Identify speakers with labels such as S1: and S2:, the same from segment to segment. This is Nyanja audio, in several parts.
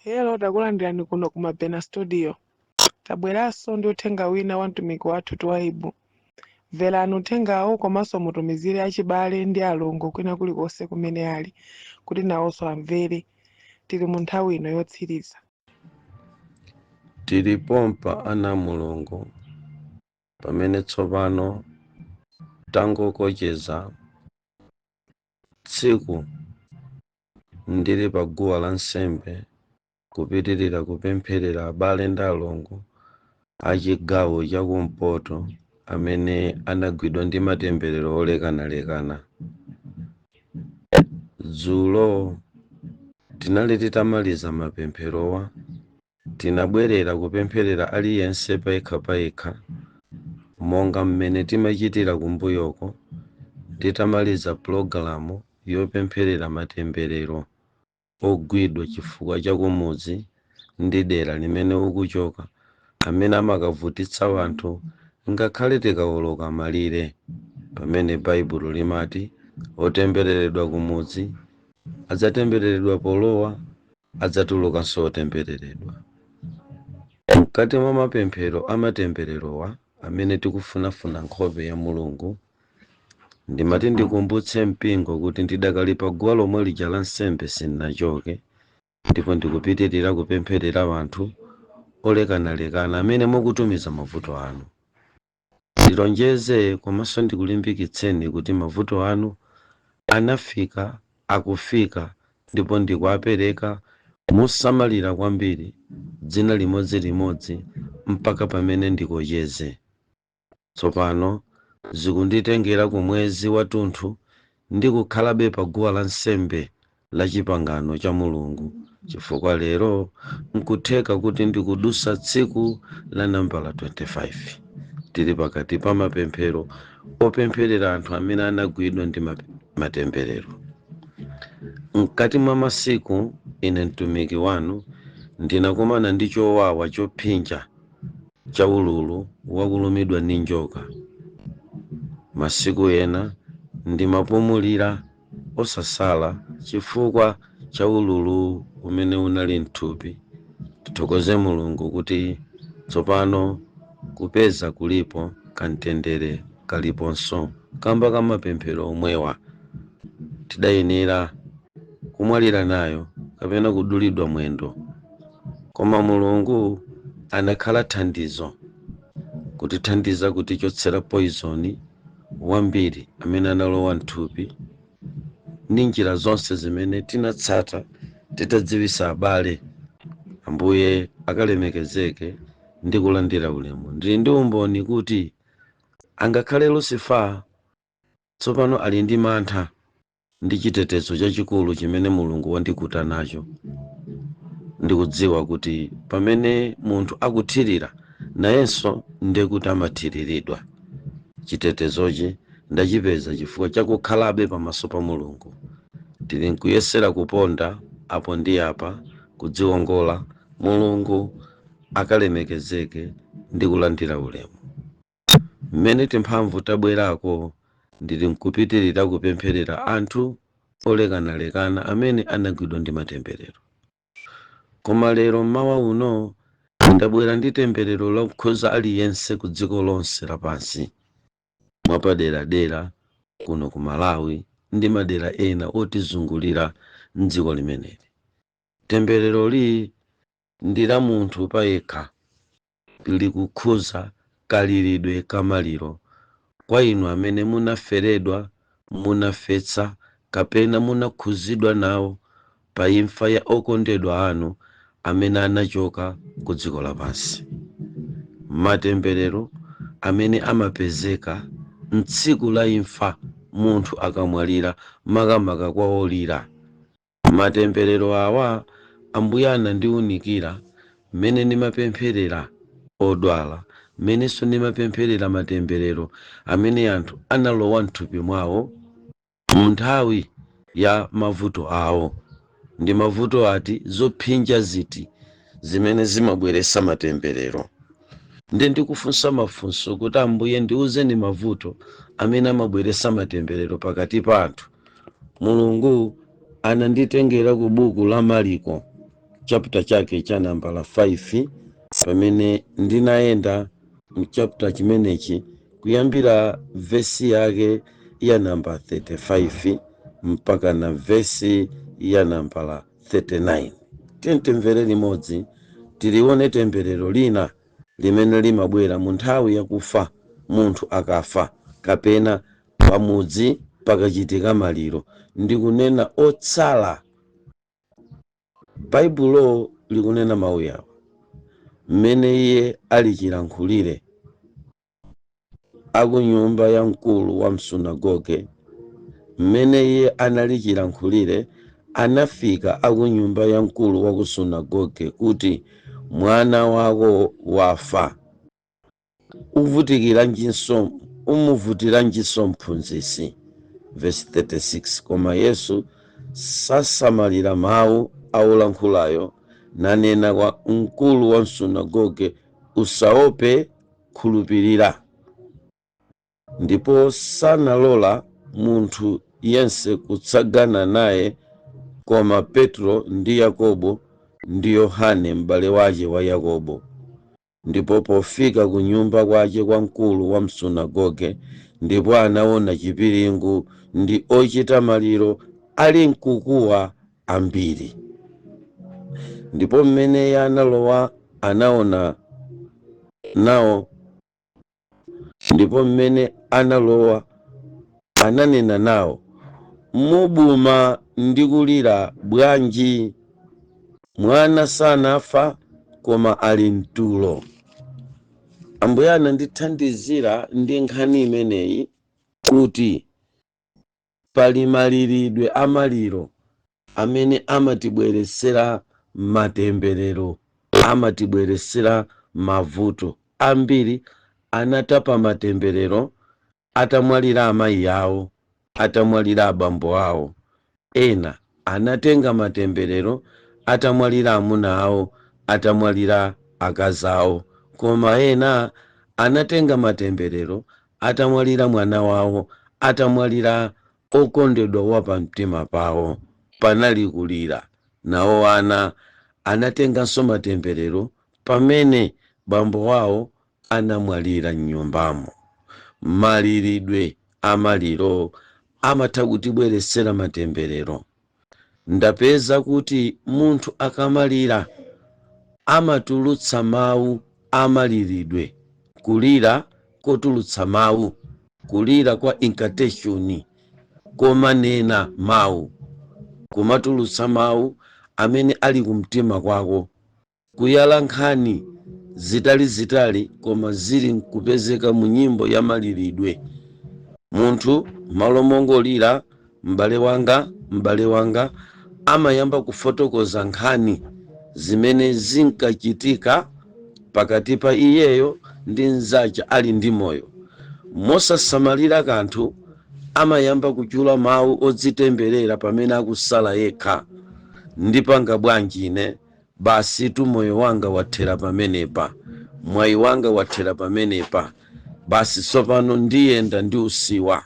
S1: Hello, takulandirani kuno ku Mabena Studio. Tabweranso ndi uthenga wina wa mtumiki wathu Twaibu. Mverani uthengawo komanso mutumizire achibale ndi alongo kwina kulikonse kumene ali kuti nawonso amvere. Tili mu nthawi ino yotsiriza.
S2: Tili pompa, ana a Mulungu, pamene tsopano tangokocheza tsiku ndili pa guwa lansembe kupitirira kupempherera abale ndi alongo a chigawo chakumpoto amene anagwidwa ndi matemberero olekanalekana. Dzulo tinali titamaliza mapempherowa, tinabwerera kupempherera aliyense payekhapayekha monga mmene timachitira kumbuyoko titamaliza pulogalamu yopempherera matemberero ogwidwa chifukwa cha kumudzi ndi dera limene ukuchoka amene amakavutitsa wanthu ngakhale tikawoloka malire, pamene Baibulo limati otembereredwa kumudzi adzatembereredwa polowa, adzatulukanso otembereredwa. Mkati mwa mapemphero amatembererowa amene tikufunafuna nkhope ya Mulungu, ndimati ndikumbutse mpingo kuti ndidakali pa guwa lomwe lija la nsembe, sindinachoke, ndipo ndikupitirira kupempherera anthu olekanalekana amene mukutumiza mavuto anu. Ndilonjeze komanso ndikulimbikitseni kuti mavuto anu anafika, akufika, ndipo ndikuapereka mosamalira kwambiri, dzina limodzilimodzi, mpaka pamene ndikocheze. Tsopano zikunditengera ku mwezi wathunthu ndi kukhalabe pa guwa lansembe la chipangano cha Mulungu, chifukwa lero nkutheka kuti ndikudusa tsiku la nambala 25 tili pakati pa mapemphero opempherera anthu amene anagwidwa ndi matemberero. Mkati mwa masiku, ine mtumiki wanu ndinakumana ndi chowawa chopsinja cha ululu wakulumidwa ndi njoka. Masiku ena ndimapumulira osasala chifukwa cha ululu umene unali mthupi. Tithokoze Mulungu kuti tsopano kupeza kulipo, kamtendere kaliponso kamba ka mapemphero omwewa. Tidayenera kumwalira nayo kapena kudulidwa mwendo, koma Mulungu anakhala thandizo kutithandiza kutichotsera poison wambiri amene analowa mthupi ndi njira zonse zimene tinatsata titadziwisa abale. Ambuye akalemekezeke ndi kulandira ulemu. Ndili ndi umboni kuti angakhale Lucifer tsopano ali ndi mantha ndi chitetezo chachikulu chimene Mulungu wandikuta nacho. Ndikudziwa kuti pamene munthu akuthirira, nayenso ndiye kuti amathiriridwa. Chitetezochi ndachipeza chifukwa chakukhalabe pamaso pa Mulungu. Tili nkuyesera kuponda apo ndi apa kudziwongola. Mulungu akalemekezeke ndi kulandira ulemu. Mmene timphamvu tabwerako, ndili nkupitirira kupempherera anthu olekanalekana amene anagwidwa ndi matemberero. Koma lero mmawa uno ndabwera ndi temberero lokhuza aliyense ku dziko lonse lapansi, mwapaderadera kuno ku Malawi ndi madera ena otizungulira mdziko limeneli. Tembereroli ndi la munthu payekha, likukhuza kaliridwe kamaliro kwa inu amene munaferedwa, munafetsa kapena munakhuzidwa nawo pa imfa ya okondedwa anu amene anachoka ku dziko lapansi. Matemberero amene amapezeka mtsiku la imfa munthu akamwalira, makamaka kwa olira. Matemberero awa Ambuye anandiwunikira mmene ndimapempherera odwala, mmenenso ndimapempherera matemberero amene anthu analowa mthupi mwawo mu nthawi ya mavuto awo. Ndi mavuto ati, zopsinja ziti zimene zimabweretsa matemberero? Ndi ndikufunsa mafunso kuti, "Ambuye, ndiuzeni mavuto amene amabweretsa matemberero pakati pa anthu." Mulungu ananditengera ku buku la Mariko Chapter chake cha nambala 5, pamene ndinayenda mu chapter chimenechi kuyambira vesi yake ya namba 35 mpaka na vesi ya nambala 39. Tiye timvere limodzi, tilione temberero lina limene limabwera mu nthawi yakufa, munthu akafa kapena pamudzi pakachitika maliro. Ndikunena otsala. Baibulo likunena mawu yawo: mmene iye ali chilankhulire akunyumba ya mkulu wa msunagoge, mmene iye anali chilankhulire, anafika akunyumba ya mkulu wa kusunagoge kuti, "Mwana wako wafa, uvutikiranjinso, umuvutiranjinso mphunzitsi?" Verse 36: Koma Yesu sasamalira mawu aulankhulayo, nanena kwa mkulu wa msunagoge, "Usaope, khulupirira." Ndipo sanalola munthu yense kutsagana naye koma Petro ndi Yakobo ndi Yohane m'bale wace wa Yakobo. Ndipo pofika ku nyumba kwace kwa mkulu wa msunagoge, ndipo anaona chipiringu ndi ochita maliro ali mkukuwa ambiri. Ndipo mmene iye analowa anaona nawo, ndipo mmene analowa ananena nawo, "Mubuma ndi kulira bwanji? Mwana sanafa koma ali mtulo." Ambuye anandithandizira ndi nkhani imeneyi kuti pali maliridwe amaliro amene amatibweresera matemberero, amatibweresera mavuto ambiri. Anatapa matemberero atamwalira amayi awo, atamwalira abambo awo. Ena anatenga matemberero atamwalira amuna awo, atamwalira akazi awo. Koma ena anatenga matemberero atamwalira mwana wawo, atamwalira okondedwa wa pamtima pawo. Panali kulira. Nawo ana anatenganso matemberero pamene bambo wawo anamwalira mnyumbamo. Maliridwe amaliro amatha kutibweresera matemberero. Ndapeza kuti munthu akamalira amatulutsa mawu amaliridwe, kulira kotulutsa mawu, kulira kwa incantation, komanena mawu, kumatulutsa mawu amene ali kumtima kwako, kuyala nkhani zitalizitali koma zili nkupezeka mu nyimbo ya maliridwe. Munthu malo mongolira "M'bale wanga, m'bale wanga," amayamba kufotokoza nkhani zimene zinkachitika pakati pa iyeyo ndi mnzace ali ndi moyo. Mosasamalira kanthu amayamba kuchula mawu odzitemberera pamene akusala yekha: "Ndipanga bwanji ine? Basi tu, moyo wanga wathera pamenepa, mwayi wanga wathera pamenepa. Basi tsopano ndiyenda ndi usiwa.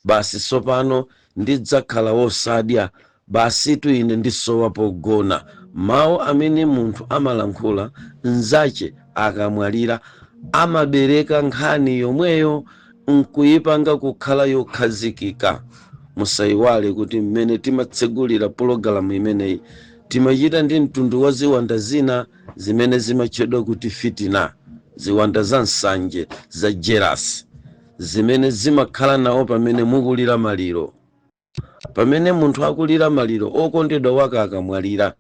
S2: Basi tsopano ndidzakhala wosadya. Basi tu, ine ndisowa pogona." Mawu amene munthu amalankhula mnzace akamwalira amabereka nkhani yomweyo nkuyipanga kukhala yokhazikika. Musayiwale kuti mmene timatsegulira pologalamu imeneyi, timachita ndi mtundu wa ziwanda zina zimene zimatchedwa kuti fitina, ziwanda za nsanje, za jealous, zimene zimakhala nawo pamene mukulira maliro. Pamene munthu akulira maliro okondedwa wake akamwalira,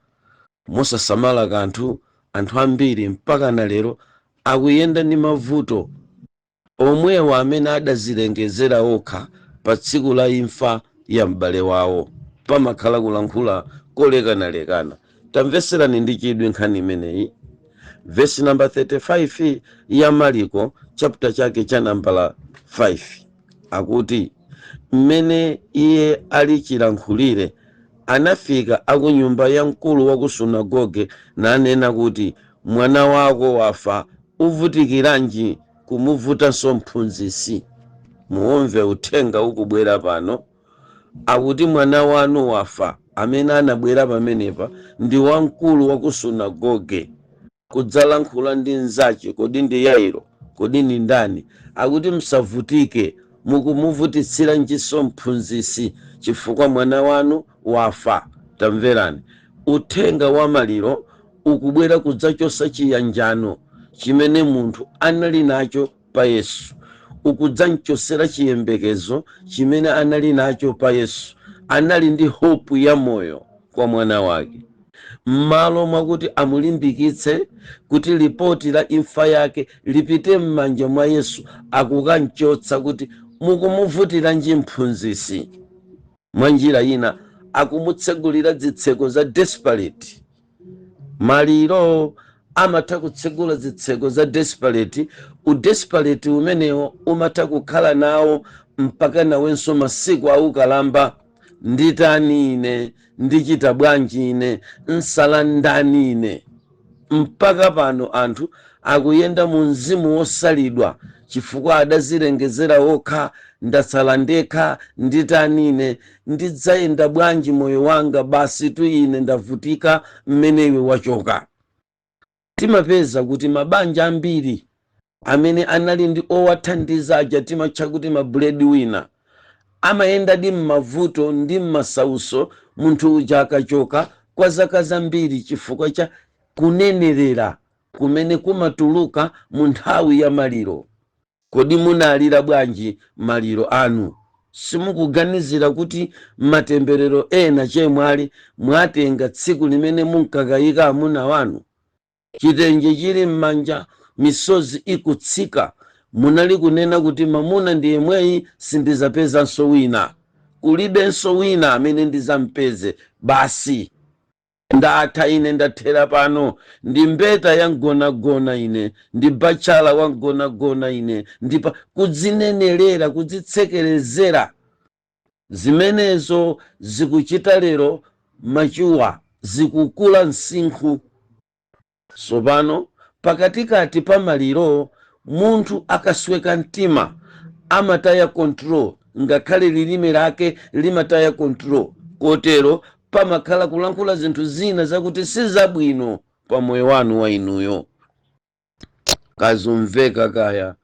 S2: mosasamala kanthu, anthu ambiri mpaka na lero akuyenda ndi mavuto omwewa amene adazilengezera okha pa tsiku la imfa ya m'bale wawo. Pamakhala kulankhula kolekanalekana. Tamveserani ndi chidwi nkhani imeneyi. Vesi namba 35 ya Mariko, chapter chake cha nambala 5, akuti, mmene iye ali chilankhulire, anafika akunyumba ya mkulu wa ku sunagoge, nanena kuti, "Mwana wako wafa, uvutikiranji kumuvutanso mphunzitsi?" Muomve uthenga ukubwera pano. Akuti, "Mwana wanu wafa." Amene anabwera pamenepa ndi wamkulu wa ku sunagoge kudzalankhula ndi mnzace. Kodi ndi Yairo? Kodi ndi ndani? Akuti, "Msavutike, mukumuvutitsira njiso mphunzisi chifukwa mwana wanu wafa." Tamverani, uthenga wa maliro ukubwera kudzachosa chiyanjano chimene munthu anali nacho pa Yesu, ukudzamchosera chiyembekezo chimene anali nacho pa Yesu. Anali ndi hope ya moyo kwa mwana wake. M'malo mwakuti amulimbikitse kuti lipoti la imfa yake lipite m'manja mwa Yesu, akukanchotsa kuti mukumuvutiranji mphunzisi. Mwa njira ina akumutsegulira zitseko za desperate. Maliro amatha kutsegula zitseko za desperate. Udesperate umenewo umatha kukhala nawo mpaka nawenso masiku aukalamba. Nditani ine? Ndichita bwanji ine? Nsala ndani ine? Mpaka pano anthu akuyenda mu mzimu wosalidwa chifukwa adazilengezera okha, "Ndatsala ndekha, nditani ine? Ndidzayenda bwanji moyo wanga? Basi tu, ine ndavutika mmene iwe wachoka." Timapeza kuti mabanja ambiri amene anali ndi owathandiza aja timatcha kuti ma breadwinner amayendadi m'mavuto ndi m'masauso munthu uja akachoka kwa zaka zambiri, chifukwa cha kunenerera kumene kumatuluka mu nthawi ya maliro. Kodi munalira bwanji maliro anu? Simukuganizira kuti matemberero ena, chemwali, mwatenga tsiku limene munkakayika amuna wanu, chitenje chili m'manja, misozi ikutsika, munali kunena kuti, "Mamuna ndi yemweyi, sindizapezanso wina, kulibenso wina amene ndizampeze, basi ndatha ine, ndathera pano, ndi mbeta ya mgonagona ine, ndi bachelor wa mgonagona ine." Ndipa kudzinenerera, kudzitsekerezera, zimenezo zikuchita lero mature, zikukula msinkhu. Tsopano pakatikati pa maliro munthu akasweka mtima amataya control, ngakhale lilime lake limataya control. Kotero pamakhala kulankhula zinthu zina zakuti sizabwino pa moyo wanu wa inuyo. Kazumveka kaya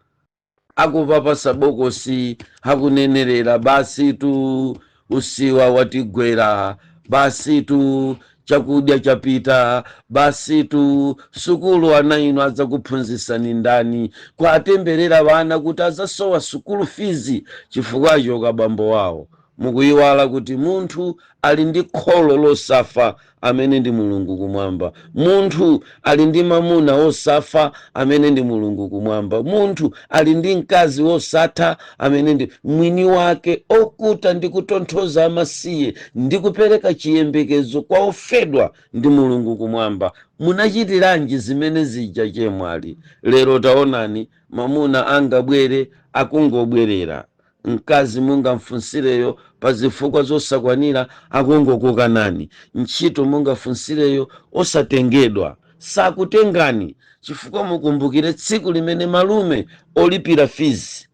S2: akupapasa bokosi, akunenerera, "Basi tu, usiwa watigwera, basi tu, chakudya chapita, basi tu, sukulu ana inu adzakuphunzitsani ndani?" Kwatemberera vana kuti azasowa sukulu fees chifukwa choka bambo wawo. Mukuyiwala kuti munthu ali ndi kholo losafa amene ndi Mulungu kumwamba. Munthu ali ndi mamuna wosafa amene ndi Mulungu kumwamba. Munthu ali ndi mkazi wosatha amene ndi mwini wake okuta ndi kutonthoza amasiye ndi kupereka chiyembekezo kwa ofedwa ndi Mulungu kumwamba. Munachitiranji zimene zija, chemwali? Lero taonani, mamuna angabwere akungobwerera, mkazi mungamfunsireyo pa zifukwa zosakwanira akungokukanani, ntchito mungafunsireyo osatengedwa, sakutengani, chifukwa mukumbukire tsiku limene malume olipira fees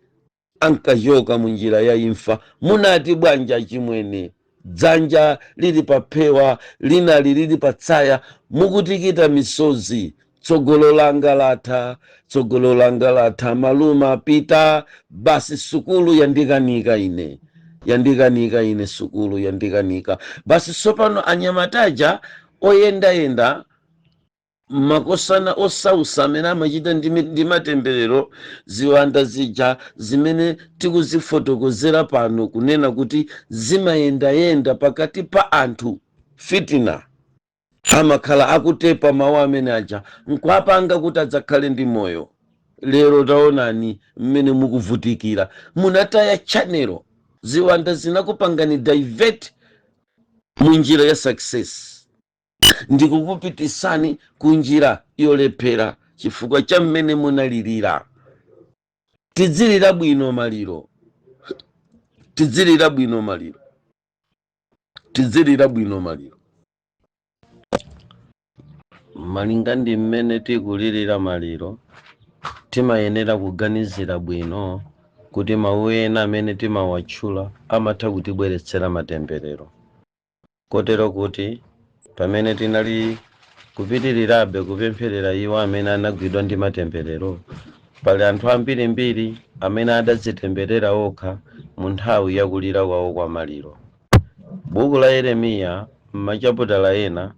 S2: ankachoka mu njira ya imfa, munati bwanja chimwene? Dzanja lili pa phewa, linali lili pa tsaya, mukutikita misozi, "Tsogolo langa latha, tsogolo langa latha, malume apita, basi sukulu yandikanika ine, yandikanika ine, sukulu yandikanika basi." Sopano anyamataja oyendayenda, makosana osausa amene amachita ndi matemberero, ziwanda zija zimene tikuzifotokozera pano kunena kuti zimayendayenda pakati pa anthu, fitina, amakhala akutepa mawu amene aja nkuapanga kuti adzakhale ndi moyo. Lero taonani mmene mukuvutikira. Munataya channel, ziwanda zinakupangani divert mu njira ya success ndikukupitisani ku njira yolephera chifukwa cha mmene munalirira. Tidzilira bwino maliro, tidzilira bwino maliro, tidzilira bwino maliro. Malinga ndi mmene tikulirira maliro, timayenera kuganizira bwino kuti mawu ena amene timawatchula amatha kutibweretsera matemberero. Kotero kuti pamene tinali kupitirirabe kupempherera iwo amene anagwidwa ndi matemberero, pali anthu ambirimbiri amene adadzitemberera okha mu nthawi yakulira kwawo kwa maliro. Buku la Yeremiya m'machaputala ena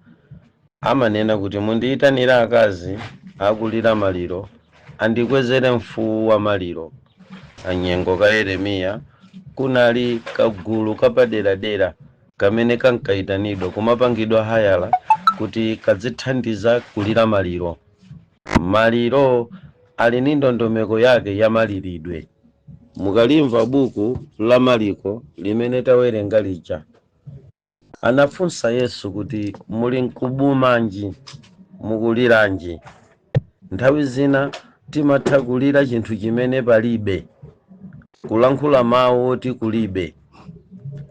S2: amanena kuti, "Mundiyitanire akazi akulira maliro, andikwezere mfuwu wa maliro." Anyengo ka Yeremiya kunali kagulu kapaderadera kamene kankayitanidwa, kumapangidwa hayala kuti kadzithandiza kulira maliro. Maliro ali ndi ndondomeko yake ya maliridwe. Mukalimva buku la Maliko limene tawerenga lija, anafunsa Yesu kuti, "Muli nkubumanji, mukuliranji?" Nthawi zina timatha kulira chinthu chimene palibe, kulankhula mawu oti kulibe,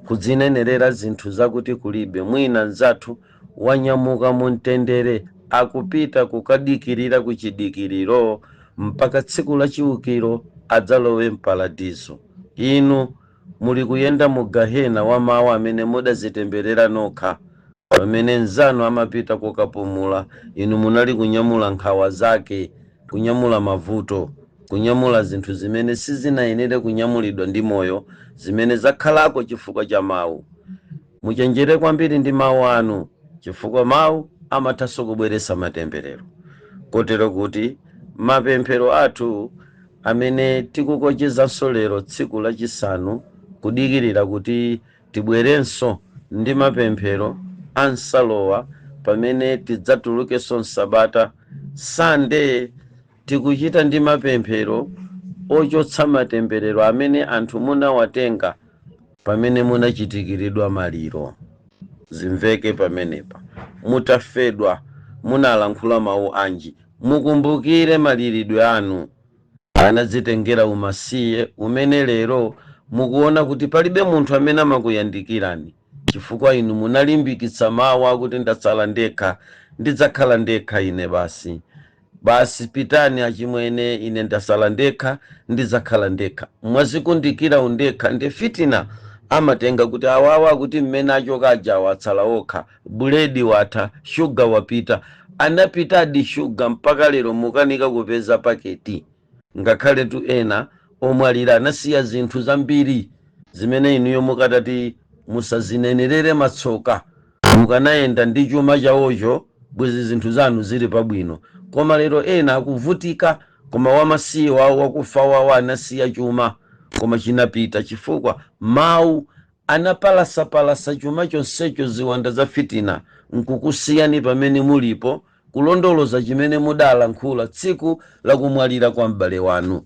S2: kudzinenerera zinthu zakuti kulibe. Mwina mnzathu wanyamuka mu mtendere, akupita kukadikirira ku chidikiriro mpaka tsiku la chiukiro adzalowe mparadizo. Inu muli kuyenda mu gahena wa mawu amene mudazitemberera nokha. Pamene mnzanu amapita kokapumula, inu munali kunyamula nkhawa zake, kunyamula mavuto, kunyamula zinthu zimene sizinayenere kunyamulidwa ndi moyo, zimene zakhalako chifukwa cha mawu. Muchenjere kwambiri ndi mawu anu, chifukwa mawu amathanso kubweretsa matemberero. Kotero kuti mapemphero athu amene tikukochezanso lero, tsiku lachisanu, kudikirira kuti tibwerenso ndi mapemphero ansalowa pamene tidzatulukenso msabata Sande, tikuchita ndi mapemphero ochotsa matemberero amene anthu munawatenga pamene munachitikiridwa maliro. Zimveke pamenepa: mutafedwa munalankhula mawu anji? Mukumbukire maliridwe anu. Anadzitengera umasiye umene lero mukuona kuti palibe munthu amene amakuyandikirani, chifukwa inu munalimbikitsa mawu akuti, "Ndatsala ndekha, ndidzakhala ndekha ine basi, basi, pitani achimwene, ine ndasala ndekha, ndidzakhala ndekha." Mwazikundikira undekha ndi fitina. Amatenga kuti awawa, kuti mmene achoka ajawa atsala okha, buledi watha, shuga wapita. Anapitadi shuga, mpaka lero mukanika kupeza paketi. Ngakhale tu ena omwalira anasiya zinthu zambiri zimene inuyo mukatati musazinenerere matsoka, mukanayenda ndi chuma chawocho, bwezi zinthu zanu zili pabwino. Koma lero ena akuvutika, koma wamasiye wawo, wakufa wawo, anasiya chuma, koma chinapita chifukwa mawu anapalasapalasa chuma chonsecho. Ziwanda za fitina nkukusiyani pamene mulipo kulondoloza chimene mudalankhula tsiku lakumwalira kwa m'bale wanu.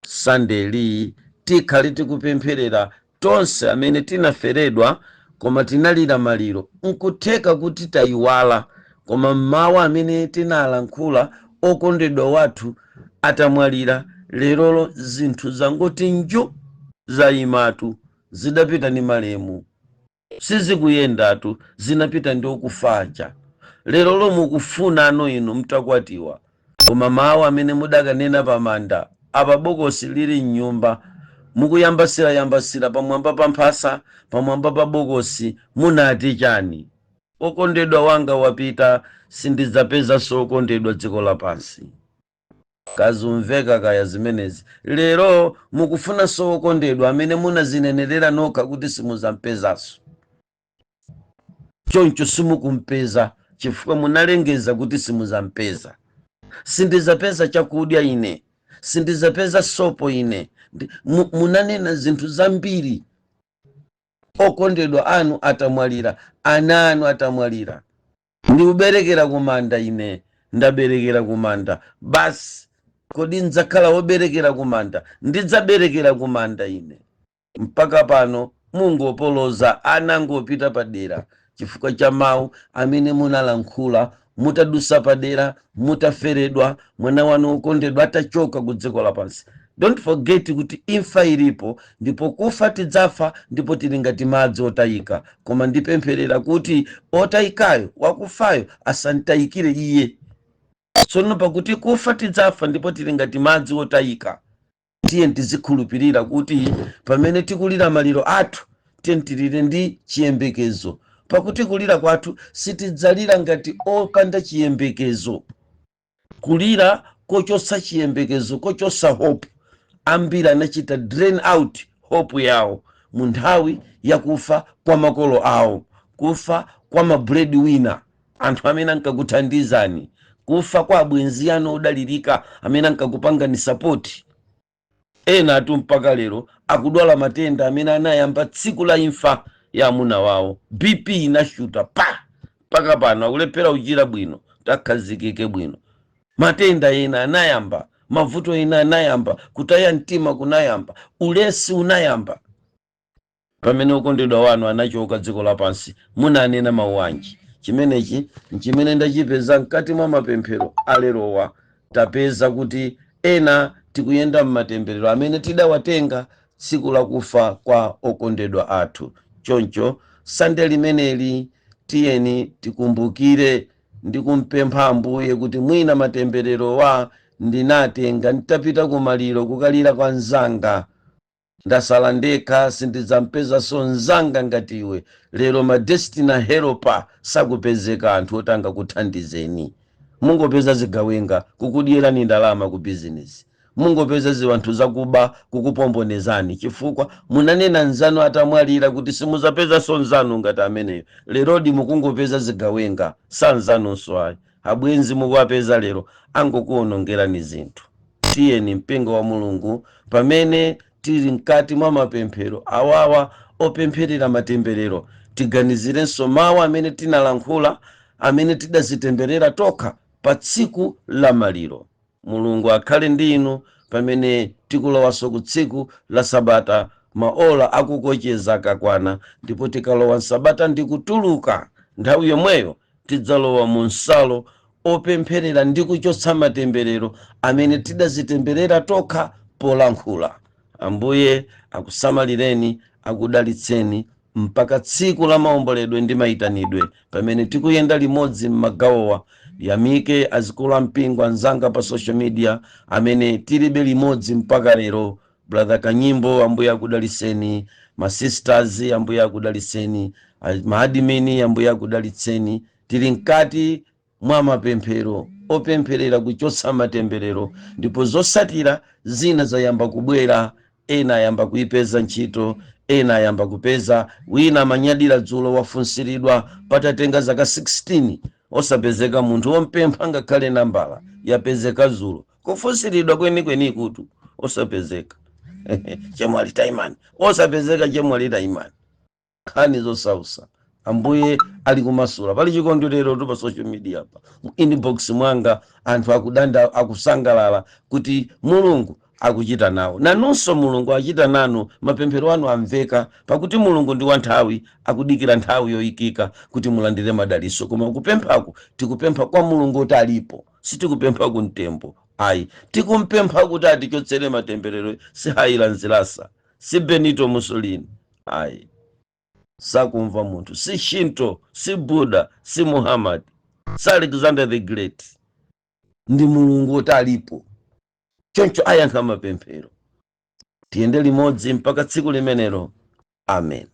S2: Sandeli tikhale tikupempherera tonse amene tinaferedwa koma tinalira maliro. Nkutheka kuti tayiwala, koma mmawu amene tinalankhula okondedwa wathu atamwalira, lerolo zinthu zangoti nju, zayimatu, zidapita ndi malemu, sizikuyendatu, zinapita ndi okufaja. Lero lomukufuna ano inu mtakwatiwa, koma mawu amene mudakanena pamanda apa, bokosi lili mnyumba, mukuyambasirayambasira pamwamba pa mphasa, pamwamba pa bokosi, munati chani? "Okondedwa wanga wapita, sindidzapezanso okondedwa dziko lapansi." Kazumveka kaya zimenezi. Lero mukufunanso okondedwa amene munazinenerera nokha kuti simuzampezanso. Choncho simukumpeza chifukwa munalengeza kuti simuzampeza. "Sindizapeza chakudya ine, sindizapeza sopo ine." Munanena zinthu zambiri okondedwa anu atamwalira, ana anu atamwalira. "Ndikuberekera kumanda ine, ndaberekera kumanda basi. Kodi ndzakhala woberekera kumanda? Ndidzaberekera kumanda ine." Mpaka pano mungopoloza, ana angopita padera chifukwa cha mawu amene munalankhula mutadusa padera, mutaferedwa, mwana wanu wokondedwa atachoka ku dziko lapansi. Don't forget kuti imfa ilipo, ndipo kufa tidzafa, ndipo tili ngati madzi otayika. Koma ndipempherera kuti otayikayo, wakufayo, asantayikire iye. Tsono pakuti kufa tidzafa ndipo tili ngati madzi otayika, tiye tizikhulupirira kuti pamene tikulira maliro athu, tiye tilire ndi chiyembekezo. Pakuti kulira kwathu sitidzalira ngati opanda chiyembekezo, kulira kochotsa chiyembekezo, kochotsa hope. Ambiri anachita drain out hope yawo mu nthawi yakufa kwa makolo awo, kufa kwa ma breadwinner, anthu amene ankakuthandizani, kufa kwa abwenzi anu odalirika amene ankakupangani support. Ena atu mpaka lero akudwala matenda amene anayamba tsiku la imfa ya amuna wawo. BP inashuta pa mpaka pano akulephera kuchira bwino, takhazikike bwino. Matenda ena anayamba, mavuto ena anayamba, kutaya mtima kunayamba, ulesi unayamba pamene okondedwa wanu anachoka dziko lapansi. Munanena mawu anji? Chimenechi nchimene ndachipeza mkati mwa mapemphero alerowa. Tapeza kuti ena tikuyenda m'matemberero amene tidawatenga tsiku lakufa kwa okondedwa athu. Choncho Sande limeneli tiyeni tikumbukire ndi kumpempha Ambuye kuti mwina matemberero wa ndinatenga nditapita kumaliro kukalira kwa mzanga, ndasala ndekha, sindidzampezanso mzanga ngati iwe. Lero ma destiny helper sakupezeka, anthu oti angakuthandizeni. Mungopeza zigawenga kukudyerani ndalama ku bizinesi, mungopeza ziwanthu zakuba kukupombonezani, chifukwa munanena nzanu atamwalira kuti simuzapezanso nzanu ngati ameneyo. Lerodi mukungopeza zigawenga, sanzanunso ayi. Abwenzi mukuwapeza lero angokuwonongerani zinthu. Tiyeni, mpingo wa Mulungu, pamene tili mkati mwa mapemphero awawa opempherera matemberero, tiganizirenso mawu amene tinalankhula, amene tidazitemberera tokha pa tsiku la maliro. Mulungu akhale ndi inu pamene tikulowanso ku tsiku la sabata. Maola akukocheza akakwana ndipo tikalowa msabata ndi kutuluka, nthawi yomweyo tidzalowa mu msalo opempherera ndi kuchotsa matemberero amene tidazitemberera tokha polankhula. Ambuye akusamalireni, akudalitseni mpaka tsiku la maomboledwe ndi mayitanidwe pamene tikuyenda limodzi m'magawowa. Yamike azikulu ampingo anzanga pa social media amene tilibe limodzi mpaka lero. Brother Kanyimbo, Ambuye akudalitseni. Ma sisters, Ambuye akudalitseni. Ma admin, Ambuye akudalitseni. Tili mkati mwa mapemphero opempherera kuchotsa matemberero, ndipo zosatira zina zayamba kubwera. Ena ayamba kuipeza ntchito, ena ayamba kupeza. Wina amanyadira dzulo wafunsiridwa patatenga zaka 16 osapezeka munthu wompempha ngakhale nambala, yapezeka dzulo. Kufunsiridwa kwenikweni kutu osapezeka. Chemwali taimani, osapezeka. Chemwali taimani. Nkhani zosausa, Ambuye ali kumasula. Pali chikondwerero tu pa social media pa. Mu inbox mwanga anthu akudanda, akusangalala kuti Mulungu akuchita nawo. Nanunso Mulungu achita nanu, mapemphero anu amveka, pakuti Mulungu ndi wanthawi, akudikira nthawi yoyikika kuti mulandire madalitso. Koma kupemphako tikupempha kwa Mulungu kuti alipo, sitikupempha kumtembo ayi. Tikumpempha kuti atichotsere matemberero. Si Haile Selassie, si Benito Mussolini ayi, sakumva munthu, si Shinto, si Buddha, si Muhammad, si Alexander the Great. Ndi Mulungu woti alipo, choncho ayankha mapemphero. Tiyende limodzi mpaka tsiku limenelo. Amen.